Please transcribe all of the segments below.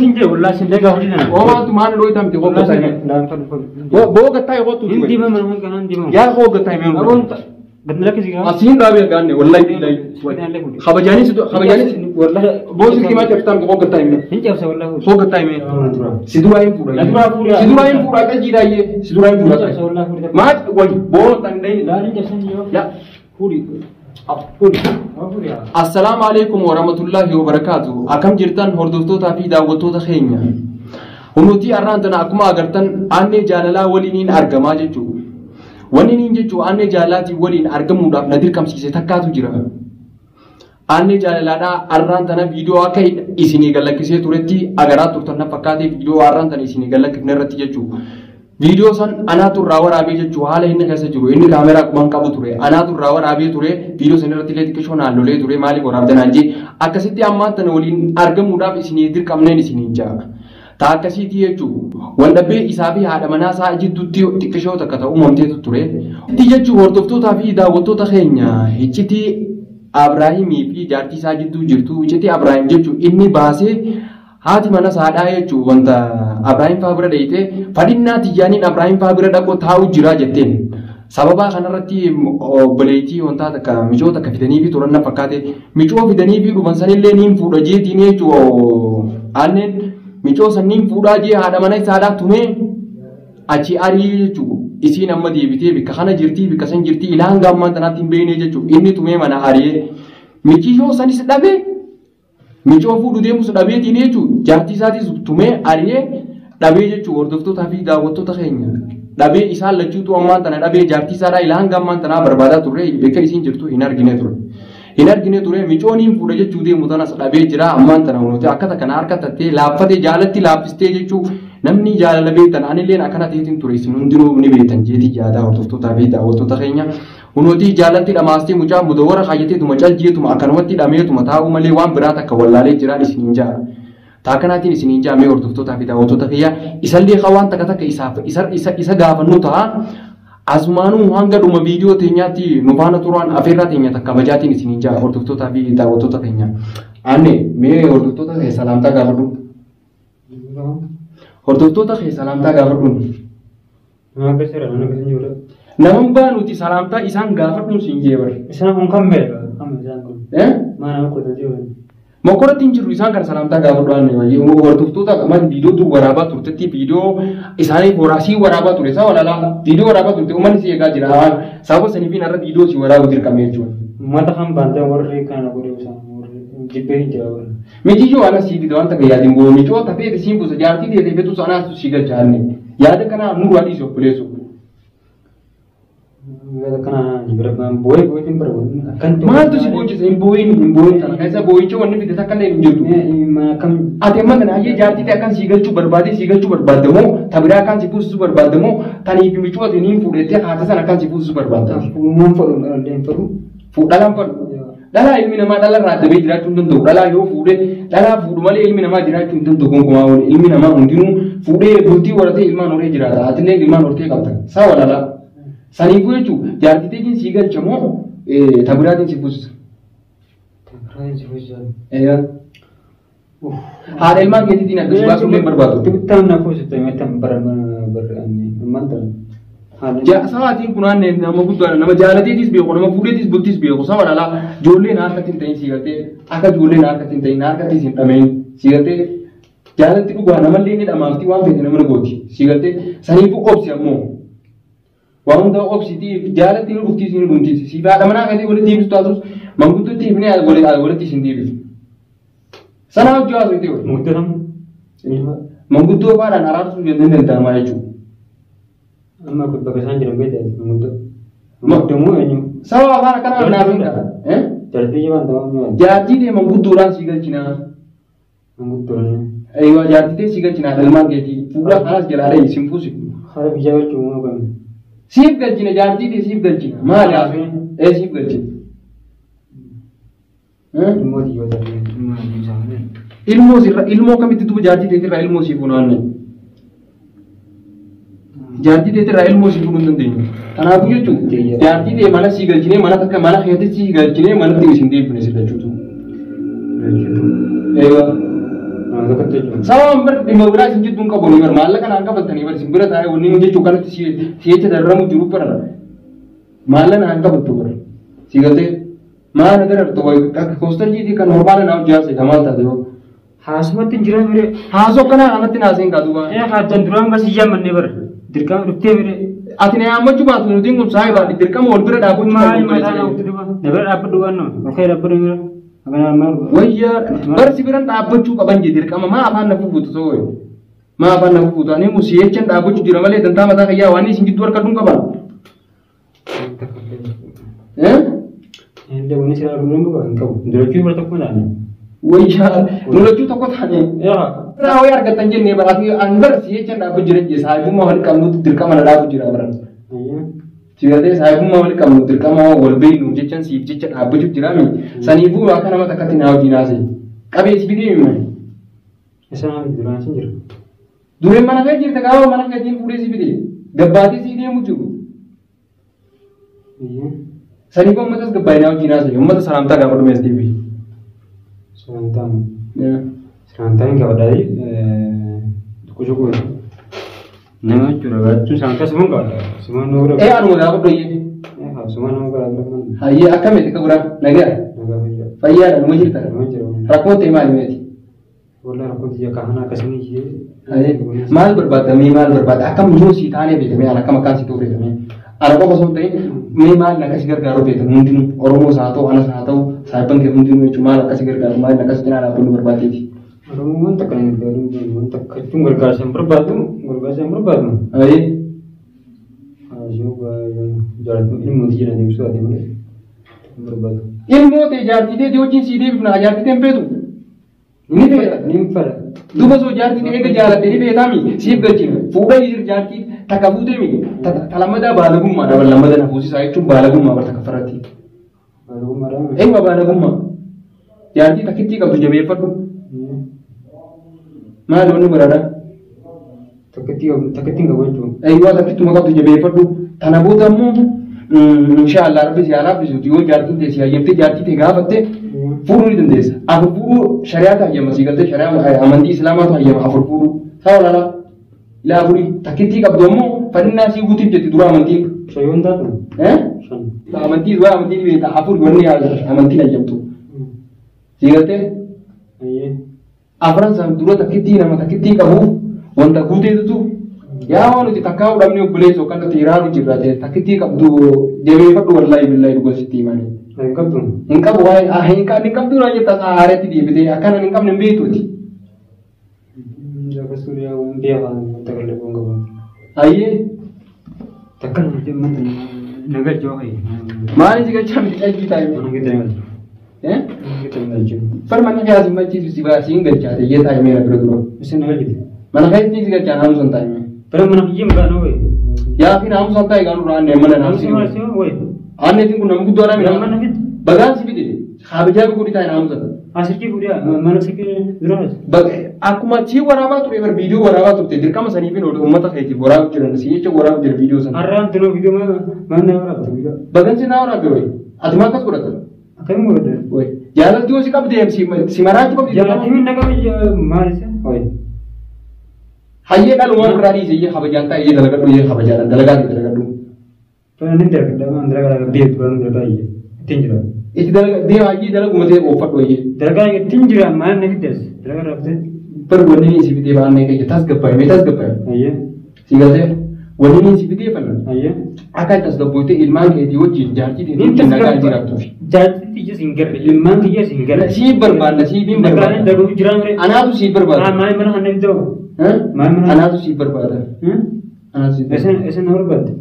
Sin jee wallaahi sin deegaa hojii nana. Oomaatu maal looytaa miti hoo gattaa himee. Laan fadhu fadhu. Boo gattaa hootu. Hin diimaa mana kan hin diimaa. Yaa hoo gattaa himee. Aboon gad lakkisi gaa. Asiin dhaabee gaanne wallahi billahi. Kabajaanis kabajaanis Wallaahi. boo silkii maa cabsitaa miti hoo gattaa himee. Hin cabsa wallaahi. Hoo gattaa himee. Si duraa hin fuudha. Na duraa fuudha. Si duraa hin fuudha qaljiidhaayyee. Si duraa hin Hin fuudha. cabsa wallaahi fuudha. Maal wayi boo tan dhayin. Laan hin cabsan yoo. Yaa. Fuudhi. Fuudhi. Fuudhi. Assalaamu alaikum warahmatullahi wabarakaatu. Akkam jirtan hordoftootaa fi daawwattoota keenya. Hunutii har'aan tana akkuma agartan aannee jaalalaa waliiniin argamaa jechuudha. Wanni niin jechuun aannee jaalalaatiin waliin argamuudhaaf na dirqamsiise takkaatu jira. Aannee jaalalaadhaa har'aan tana viidiyoo akka isinii gallakkisee turetti agaraa turtan na fakkaatee viidiyoo har'aan tana isinii gallakkifne irratti jechuudha. Viidiyoo san anaatu irraa waraabee jechuun haala inni keessa jiru inni kaameraa quban qabu ture anaatu irraa waraabee ture viidiyoo san irratti illee xiqqishoo naannolee ture maaliif waraabdan naan jee akkasitti ammaan tana waliin argamuudhaaf isinii dirqamneen isiniin ja'a. Taa akkasiitii jechuun waldhabbii isaa fi haadha manaa isaa jidduutti xiqqishoo takka ta'u uumamteetu ture. Itti jechuun hordoftootaa fi daawwattoota keenya iccitii Abrahaamii fi jaartii isaa jidduu jirtu iccitii Abrahaam jechuun inni baasee haati mana saadhaa jechuun wanta Abrahaam fa'aa bira dheeyitee fadhinnaa xiyyaaniin Abrahaam fa'aa bira dhaqoo taa'u jira jetteen. Sababa kanarratti obboleettii wantaa takka micoo takka fidanii fi turan na fakkaate micoo fidanii fi dhufan sanillee niin fuudha jeetiin jechuun aanneen micoo sanniin fuudhaa jee haadha mana isaadhaa tumee achi arii jechuun isiin amma deebitee bikka kana jirtii bikka san jirtii ilaan gaammaan tanaatti hin beekne jechuun inni tumee mana ari'ee michiyyoo sanis dhabee micoo fuudhu deemus dhabeetiin jechuun jaartii isaatis tumee ari'ee dhabee jechuun hordoftootaa fi daawwattoota keenya dhabee isaan lachuutu ammaan tana dhabee jaartii isaadhaa ilaan gaammaan tanaa barbaadaa turre bakka isiin jirtu hin argine ture. Hin argine ture micooniin fuudha jechuu deemu tanas dhabee jira ammaan tana hunuti akka takana harka tattee laaffatee jaalatti laaffistee jechuu namni jaalala beektan anilleen akkana ta'eetiin ture isin hundinuu ni beektan jeetii yaadaa hordoftootaa fi daawwattoota keenya. Hunuti jaalatti dhamaastee mucaa mudawwara kaayyateetuma caljeetuma akkanumatti dhameetuma taa'uu malee waan biraa takka wallaalee jiraan isiniin jaara. Taakanaatiin isiniin jaamee hordoftootaa fi daawwattoota kiyya isallee waan takka takka isaaf isa isa isa gaafannu ta'a. Asumaanuu hanga dhuma viidiyoo teenyaatti nu faana turaan afeerraa teenya takka kabajaatiin isiniin jaa hordoftootaa fi daawwattoota keenya. Aanne mee hordoftoota kee salaamtaa gaafadhu. Hordoftoota kee salaamtaa gaafadhu. Nama keessa jira nama keessa jiru. Naman baanuti salaamtaa isaan gaafadhuun siin jee bare. Isaan kun kan beeka kan isaan kun. Eh? Maa nama kudha jiru. Mokoratti hin jirru isaan kana salaamtaa gaafadhu aanne wayii hordoftoota qaban viidiyoo dur waraabaa turtetti viidiyoo isaanii horaasii waraabaa ture isaa walaalaa viidiyoo waraabaa turte uummanni si eegaa jira waan sababa saniifiin har'a viidiyoo si waraabu dirqame jechuudha. Uummata kan baantee warri kana godhe isaan warri jibbee hin jira warri. Michiyyoo ana sii fida wanta yaadin boo michoo tafee siin buusa jaartii teetee fetu sanaas si galcha aanne yaada kana nurraa dhiisi obboleessu. Yaada kana jibira boo'ee boo'eetiin bara akkan Maaltu si boochisa hin boo'in hin boo'in tana keessa boo'icha wanni fide takka illee hin jirtu. Akkam Ati amma kana hayyee jaartii ta'e akkan sii galchuu barbaade sii galchuu barbaadde moo tabiraa akkan si buusisuu barbaadde moo taniif michoo ati niin fuudhettee haata sana akkan si buusisuu barbaadde. Uumaan fadhu dhallee hin fadhu. Fuudhalaan fadhu. Dhalaa ilmi namaa dhala irraa adda bahee jiraachuu hin danda'u. Dhalaa yoo fuudhe dhalaa fuudhu malee ilmi namaa jiraachuu hin danda'u gonkumaa waliin. Ilmi namaa hundinuu fuudhee bultii horatee ilmaan horee jiraata. Atillee ilmaan hortee qabda. Saa walalaa. Saniifuu jechuun jaartii teetiin sii galcha moo tabiraatiin si buusisa? Tabiraatiin si buusisa. Eeyaa. Haadha ilmaan keetiitiin adda si baasuu illee hin barbaadu. Bittaan na fuusiste meetan bara bara ammaan tana. Sa'aatiin kun aanne nama guddaadha. Nama jaalateetis beeku, nama fuudheetis bultiis beeku. Saba dhalaa ijoolleen harkatti hin ta'in sii galtee akka ijoolleen harkatti hin ta'in harkatti hin dhameen sii galtee jaalatti dhugaa namallee ni dhamaafti waan feete nama gooti sii galtee saniifuu obsi ammoo. Waan hundaa obsitii jaalatti ni dhuftiis ni dhumtiis. Siif haadha manaa keetii walitti deebisu taatus manguddootti himnee walitti isin deebisu. Sanaa hojii haasoo itti godhu. Manguddoo kam? Manguddoo faadhaan araarsuu hin danda'amaa jechuudha. Amma kun bakka isaan jiran beektaa manguddoo. Manguddoo moo eenyu? Sababa afaan akkanaa naaf hin ta'a. Jaartii jabaan ta'uu ni Jaartii ta'e manguddoodhaan sii galchinaa. Manguddoodhaan. Eeyyuu jaartii ta'e sii galchinaa ilmaan keetii fuula kanas jalaa dhahi sin fuusi. Haala biyyaa galchuu moo qabna? Siif galchina jaartii ta'e siif galchina. Maali haasoo? Ee siif galchina. Ilmoo xiyyoo ta'e ilmoo xiyyoo ta'e. Ilmoo sirra ilmoo kamitti duuba jaartii ta'eetirraa ilmoo sii funaanne. Jaartii ta'eetirraa ilmoo sii fuudhuu hin dandeenyu. Kanaafuu jechuun jaartii ta'e mana sii galchinee mana takka mana keetti sii galchinee manatti isin deebifne si jechuutu. Eeyyuu. Nama tokkotti jechuudha. Sababa bar dhimma biraa isin jidduun qabu ni bar maallaqa naan kafaltanii bar isin bira taa'ee wanni inni jechuu kanatti si jecha dararamu jiru bara maallaqa naan kafaltu bara si galtee maal na darartu akka koostarjiitii kan normaala naaf jaarse maal taate yoo Haasumatti hin jiraa mire. Haasoo akkanaa kanatti naaseen kaa duuba. Ee haaddan duraan bas iyyaamannee bara. Dirqama dhuftee mire. Ati na yaammachuu baatu nutiin kun saahiba dirqama wal bira dhaabbachuu Maal qabdu mataa na obboleessa. duba. Na bira dhaabbadhu waan nama. Ol ka'ee dhaabbadhu mira. Akkanaa maal. Wayya bar si biran dhaabbachuu qaban jee dirqama maa afaan na fufuutu ta'oo maa afaan na fufuutu ani immoo si jechan dhaabbachuu jira malee dantaa mataa kiyyaa waan isin gidduu harka qaban. Eh? Illee wanni sirraa dhumuu hin qabu. Durachuu bara tokko taane. Wayya nulachuu tokko taane. Yaa. Irraa wayii argattan jennee baraati an bar si jechan dhaabbachuu jira jee saahibummaa wal qabnutti dirqama na dhaabu jira baran. Si galtee saahibummaa wal qabnu dirqama wal beeknu jechan siif jecha dhaabbachuu jira mi saniifuu akka nama takkatti naa wajjin haasa'e. Qabee si fidee mi mani? Isa duraan sin jira. Dureen mana kee jirta gaafa mana keetiin fuudhee si fide gabbaatee si deemu jiru. Saniifuu uummatas gabbaa'inaa wajjin haasa'e uummata salaamtaa gaafa dhumees deebi'e. Sagantaan. Sagantaan hin qabadhaa. Tokko nama jechuudha gaachuun sagantaa simuun qabadha. Simuun nama bira. Ee anuma gaafa dhoyyee. Simuun nama bira bira. Hayyee akkamitti akka biraa nagaa Nagaa fayyaa. fayyaadha numa jirta Nama jira. rakkoo ta'e maali meeti? Walaa rakkoo xiyya kaahana akkasii jee. Hayyee maal barbaadda mee maal barbaadda akkam yoo sii taanee beekame ana akkam akkaan sii ta'uu beekame ana qofa osoo hin ta'in mee maal akkasii gargaaru beekame hundinuu Oromoos haa ta'u anas haa ta'u saahibban kee hundinuu jechuun maal akkasii gargaaru maal akkasii cinaa dhaabbannu barbaaddeeti. Oromoon wanta kana hin gargaaru wanta akkachuun gargaarsa hin barbaadu gargaarsa hin barbaadu. Hayyee Haasoo jaalatu ilmooti jedhan ibsuu ati malee hin barbaadu. Ilmoo ta'e jaartii ta'e wajjin sii deebifna jaartii ta'e hin feetu. Ni feeta. Ni fedha. Duuba soo jaartii ta'e eega jaalatte ni feetaami siif galchina. Fuudha jir jaartii takka fuutee miti. Ta lammadaa baalagummaa dha lammada na fuusisaa jechuun baalagummaa bar takka farratti. Baalagummaadhaan. Eeguma baalagummaa. Jaartii takkittii qabdu jabeeffadhu. Maali wanni biraadha? Takkittii qabu jechuun. Eeyyuu takkittuma qabdu jabeeffadhu. Tana booda immoo inshaallah rabbi si haa laaffisuuti yoo jaartiin ta'e si hayyamtee jaartii ta'e gaafatte fuudhuu ni dandeessa. Afur fuudhuu shari'aatu hayyama si galtee shari'aa amantii islaamaatu hayyama afur fuudhuu. Saa olaalaa ilaa afurii takkittii qabdu ammoo fannaa sii guutuuf jetti dura amantiin. Shan yoon taatu. Eh? Shan. Amantii dura amantii ni beekta afur wanni amantiin hayyamtu. Si galtee afran san dura takkittii nama takkittii qabuuf wanta guuteetutu yaa waan nuti takkaa fudhamne obboleessoo kan nuti iraaru jirra ta'e takkittii qabdu jabeeffadhu wallaahi billaahi dhuga sitti himanii. Hin qabdu. Hin qabu waa'ee hin qabne hin qabdu naan jettaa isaa haareetti deebitee akkana hin qabne hin beektuuti. Gaafa suuriyaa waan beekaa wanta qallee qabu. Hayyee Takka nama jemman nagaa joo hayi. maali si galchaa miti qalbii taa'e. Mana gitaa galchu. Eh? Mana gitaa galchu. Far mana kee si machiisu si baasii hin galchaa ta'e taa'e meera bira dura. Isin nagaa jite. Mana keetti si galchaa naamusan taa'e mee. Bara mana kiyyee maqaa na wayi. Yaa fi naamusan taa'e gaanuu raannee mana Naamusa naamusi. maal wayi. Aanneetiin kun nama guddaa Mana dha. fit. Bagaan si fide kabajaa godhi taa'e naamusan. Asirkii fuudhee mana sikii duraas. Akkuma sii waraabaa ture bar viidiyoo waraabaa turte dirqama saniif hin oolu uummata keetiif waraabaa jiran si jecha waraabaa jira viidiyoo sana. Har'aan tunuu viidiyoo maal na waraabta viidiyoo. Bagan si naa waraabde wayi ati maa akkas godhata Akkamiin godhadha? wayi jaalalti yoo si qabde si maraachuu qabdi. Jaalatanii nagaa maal isa wayi. Hayyee dhalumaa irraa dhiise iyyee kabajaan taa'e iyyee dalagadhu iyyee kabajaadhaan dalagaa kee dalagadhu. Tola ni dalagadha waan dalagaa beektu waan dalagaa iyyee ittiin jira. Itti dalaga deema hayyee dalaguma ta'e oofadhu iyyee. Dalagaa ittiin jira maal na fiddes dalagaa raaftee. Bar wanni inni si fidee baannee kee tasgabbaa'e mee tasgabbaa'e. Ayyee Si galtee wanni inni si fidee fanna. ayyee. Akka tasgabbootee ilmaan keetii wajjin jaartii teetii wajjin nagaa jiraattuuf. Jaartii kiyya siin garre ilmaan kiyya siin garre. Siif barbaadna siif hin Nagaan barbaadna. daguu jiraa mire. Anaatu siif barbaada. Maal mana hanna fidoo. Eh? Maal mana- Anaatu siif barbaada. Anaatu siif barbaada. Isin isin na barbaadde.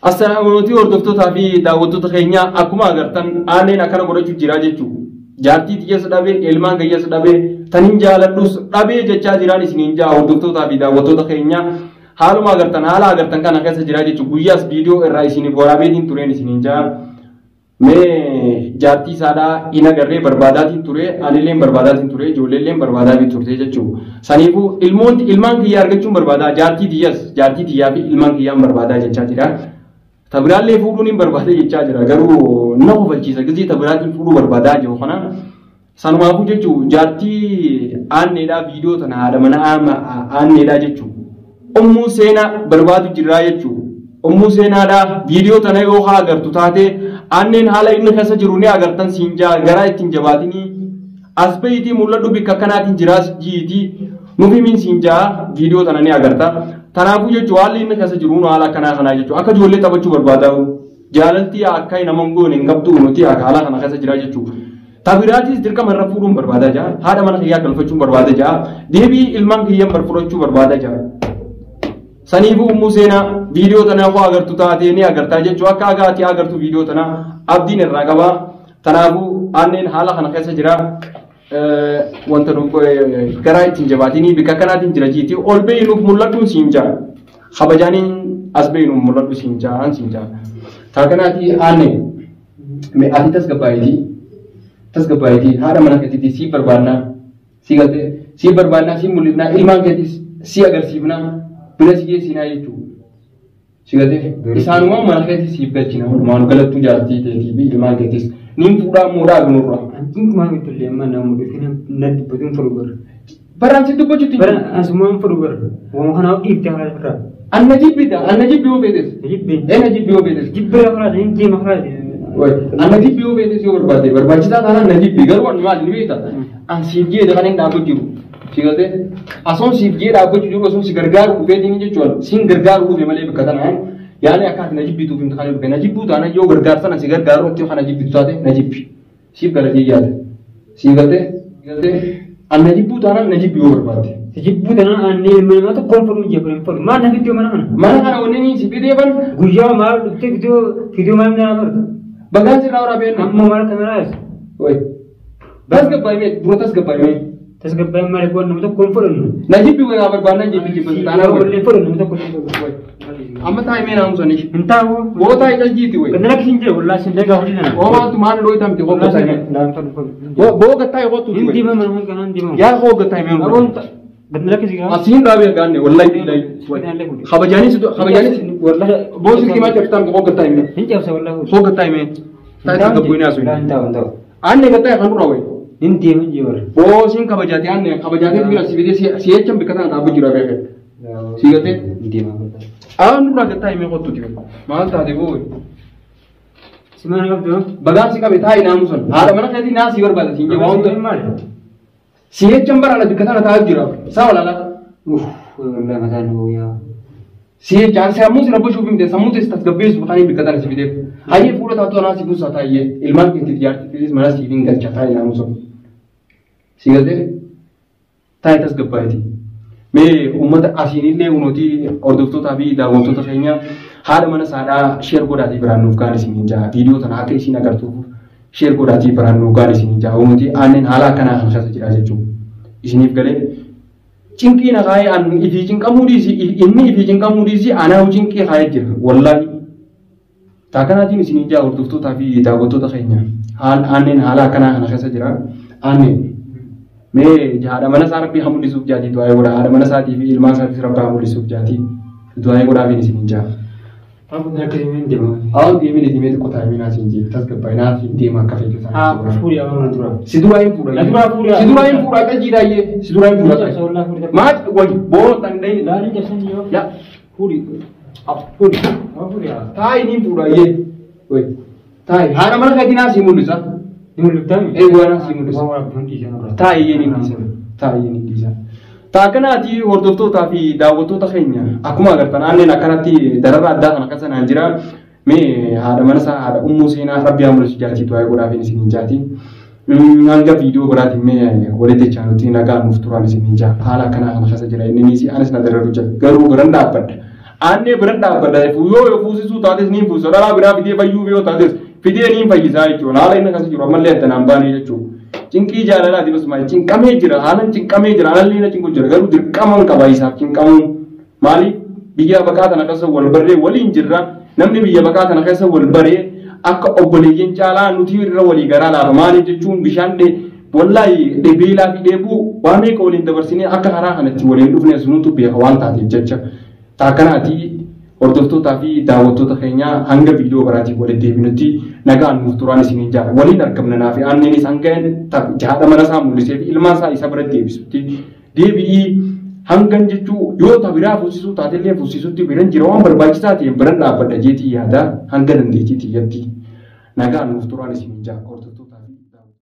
Assalaamu alaikum hordoftootaa fi daawwattoota keenya akkuma agartan aaneen akkana godhachuu jira jechuudha. Jaartii xiyyeessa dhabee ilmaan gayyeessa dhabee tanin jaaladhus dhabee jechaa jiraan isiniin jaa hordoftootaa fi daawwattoota keenya haaluma agartan haala agartan kana keessa jira jechuudha. Guyyaas viidiyoo irraa isiniif waraabeetiin tureen isiniin jaa. Mee jaartii isaadhaa hin agarree barbaadaatiin ture anilleen barbaadaatiin ture ijoolleelleen barbaadaatiin turte jechuudha. Saniifuu ilmoon ilmaan kiyyaa argachuun barbaadaa jaartii xiyyaas jaartii xiyyaa fi ilmaan kiyyaan barbaadaa jechaa jira. Tabiraallee fuudhuun hin barbaade jechaa jira garuu na kofalchiisa gizee tabiraatiin fuudhuu barbaadaa jiru kana Sanumaafuu jechuun jaartii aanneedhaa viidiyoo tana haadha mana aanneedhaa jechuun ummuu seenaa barbaadu jirraa jechuun ummuu seenaadhaa viidiyoo tana yoo haa agartu taate aanneen haala inni keessa jiru ni agartan siin garaa ittiin jabaatinii as bahiitii mul'adhu bikka akkanaatiin jiraas jiitii nuuf himiin siin jaa viidiyoo tana ni agarta. Tanaafuu jechuun haalli inni keessa jiru haala akkanaa kanaa jechuun akka ijoollee taphachuu barbaadamu jaalaltii akka nama hin goone hin qabdu nuti haala kana keessa jira jechuudha. Tabiraatis dirqama irra fuudhuun barbaada jaa haadha mana kiyyaa galfachuun barbaada jaa deebii ilmaan kiyyaan barfudhachuu barbaada jaa. Saniifuu ummuu seenaa viidiyoo tana koo agartu taatee ni agartaa jechuun akka agaatii agartu viidiyoo tana abdiin irraa qabaa. Tanaafuu aanneen haala kana keessa jira. Wanta garaa ittiin jabaatinii bikka akkanaatiin jira jiitii ol bahii nuuf mul'adhuun siin jaa. Kabajaaniin as bahii nuuf mul'adhu siin jaa an siin jaa. Taakanaatii aannee ati tasgabbaayitii tasgabbaayitii haadha mana keetiitii sii barbaannaa sii galtee sii barbaannaa sii mul'ifnaa ilmaan keetiis sii agarsiifnaa bira si geessinaa jechuudha. Si galtee isaanumaa mana keetii siif galchina walumaa nu galattuu jaartii teetii fi ilmaan keetiis niin fuudhaa muudhaa gunurra. Antiin kumaa bitullee amma nama dhufee na dubbatuun fudhu bara. Baraan si dubbachuutti. Bara asumaan fudhu bara. Waan kanaaf dhiiftee karaa irraa. Anna jibbita anna jibbi yoo feetes. Jibbi. Anna jibbi yoo feetes. Jibbi karaa hin deema karaa. Anna jibbi yoo feetes yoo barbaade barbaachisaa taanaan na jibbi garuu an maal ni beekta. An siif jee kan hin dhaabbatu jiru. Si galtee asoon siif jee dhaabbachuu jiru osoo si gargaaru dhufeetiin jechuudha. Siin gargaaru dhufe malee bakka tanaan yaani akka ati na jibbituuf hin taane dhufe na jibbuu taanaan yoo gargaarsa na si gargaaru itti kana jibbitu taate na jibbi. Siif galatee yaada. Si galtee galtee an na jibbuu taanaan na jibbi yoo barbaade. Jibbuu tanaan aannee ilma namaa tokkoon fudhu jee fudhu fudhu. Maal na fiddoo mana kana? Mana kana wanneen si fideefan Guyyaa maal dhuftee fidoo fidoo maal na barta? bagaan sirraa waraabee Amma maal kameraas? Oi. Tasgabbaa'imee dura tasgabbaa'imee. Tasgabbaa'in maal goon nama tokkoon fudhannu. Na jibbi waa barbaannaan jibbi jibbi taanaan Wallee wayii. fudhannu nama tokkoon fudhannu. Amma taa'imee naamusanii. Hin taa'u. Boo taa'ee caljiiti wayi. Kan rakkisin jira wallaahi sin dagaa hojii nana. Boo maaltu maal looyi tamte hoo gattaa'imee. Laan fudhu fudhu. Boo gattaa'e hootuuti Hin wayi. deema mana kanaan deema. Yaa hoo gattaa'imee. Aboon gad rakkisi gaa. Asiin dhaabee gaanne wallahi billahi. Kabajaanis kabajaanis Wallahi boo silkii maal cabsitaan hoo gattaa'imee. Hin cabsa wallahi. Hoo gattaa'imee. Taa'ee tasgabbuinee Laan asuun. taa'u hin taa'u. Aanne gattaa'e kan dura wayi. Hin deema hin jee warra. Boo siin kabajaate aanne kabajaatee bira si fidee si jechan bikka tana dhaabbatu jira beekee. Si galtee? Hin deema wallahi. Aan dura gattaa'imee kottuuti. Maal taate boo? Si mana qabdu? Bagaan si qabe taa'i naamusan. Haadha mana keetii naa si barbaada siin jee waan hunda. Maali? Si jechan bara bikka tana taa'aa jira. Saa walaala. Uff wallahi mataan nu yaa. Si jechaan sammuu si rabbashuuf himte sammuu teessi tasgabbeessuuf kan bikka tana si fideef. Hayyee fuula taatoo naa si buusaa taayyee ilmaan keetiif jaartiifis mana siif hin galcha taa'i naamusan. Si galtee taa'i tasgabbaa'eeti. Mee uummata asiinillee kunuuti hordoftootaa fi daawwattoota keenya haadha mana saadhaa sheer godhaatii biraan nuuf gaan isiniin jaa. Viidiyoo tana akka isiin agartuuf sheer godhaatii biraan nuuf gaan isiniin jaa. Kunuuti aanneen haala akkanaa kan keessa jira jechuudha. Isiniif galee cinqii na kaayee an ifii cinqamuu dhiisi inni ifii cinqamuu dhiisi anaa cinqii kaayee jira wallaahi. Taakanaatiin isiniin jaa hordoftootaa fi daawwattoota keenya aanneen haala akkanaa kana keessa jira. Aanneen mee haadha mana isaa rabbii haa mul'isuuf jaatii du'aa godha haadha mana isaatii fi ilmaan isaatis rabbii haa mul'isuuf jaatii du'aa godhaafiin isiniin jaa. Abboon rakkisi hin deema. Awwan deemee deemee xiqqoo taa'imee naa siin jee tasgabbaa'ee naa siin deema akka feetu Haa sana. fuudhi abboon na dura. Si duraa hin fuudha. Na duraa fuudhi. Si duraa hin fuudha akka jiidhaayyee. Si duraa hin fuudha. Cabsa wallahi fuudhi. Maal wayi boo tan dhayni. Laan hin cabsan yoo. Ya Fuudhi. Fuudhi. Haa fuudhi haa. taa'i niin fuudhaayyee. Wayi taa'i haadha mana keetii naa sii mul'isa. Ni mul'iftaami? Ee waan naa sii mul'isa. Waan waraabbii hundi isaan irraa. Taa'iyyee ni dhiisa. Taa'iyyee ni dhiisa. Taakanaati hordoftootaa fi daawwattoota keenya akkuma agartan aanneen akkanatti darara addaa kana keessa naan jira. Mee haadha mana isaa haadha ummuu seenaa rabbi haa mul'isu jaatii du'aa godhaafiin isiniin jaatii. Hanga viidiyoo biraatiin mee walitti jechaanutti nagaa nuuf turaan isiniin jaa. Haala akkanaa kana keessa jira inni niisi anis na dararu jira garuu biran dhaabbadha. Aannee biran dhaabbadha yoo fuusisuu taates niin fuusisa dhalaa biraa fidee fayyuuf yoo taates fidee niin fayyisaa jechuudha. Haala inni keessa jiru ammallee adda naan baane jechuudha. Cinqii jaalalaati bas maal cinqamee jira haalan cinqamee jira haalallee na cinqu jira garuu dirqaman qaba isaaf cinqamuun maaliif biyya baqaa tana keessa wal barree waliin jirra namni biyya baqaa tana keessa wal baree akka obboleeyyan caalaa nuti irra walii garaa laafa maaliif jechuun bishaan wallaahi beelaa fi dheebuu waa meeqa waliin dabarsinee akka karaa kanatti waliin dhufne sunutu beeka waan taateef jecha taakkanaati Hordoftootaa fi daawwattoota keenya, hanga viidiyoo biraatiin walitti deebinutti nagaan nuuf turaan isiniin jaa. Waliin argamna. Naa fi aanneenis hanga haadha mana isaa mul'isee fi ilmaan isaa isa biratti deebisutti deebi'ii hangan jechuu yoo ta biraa fuusisuu taatellee fuusisutti biran jira, waan barbaachisaa ta'e biran dhaabbadha jeetii yaada hanga dandeettii tiyyatti. Nagaan nuuf turaan isiniin jaa, hordoftootaa.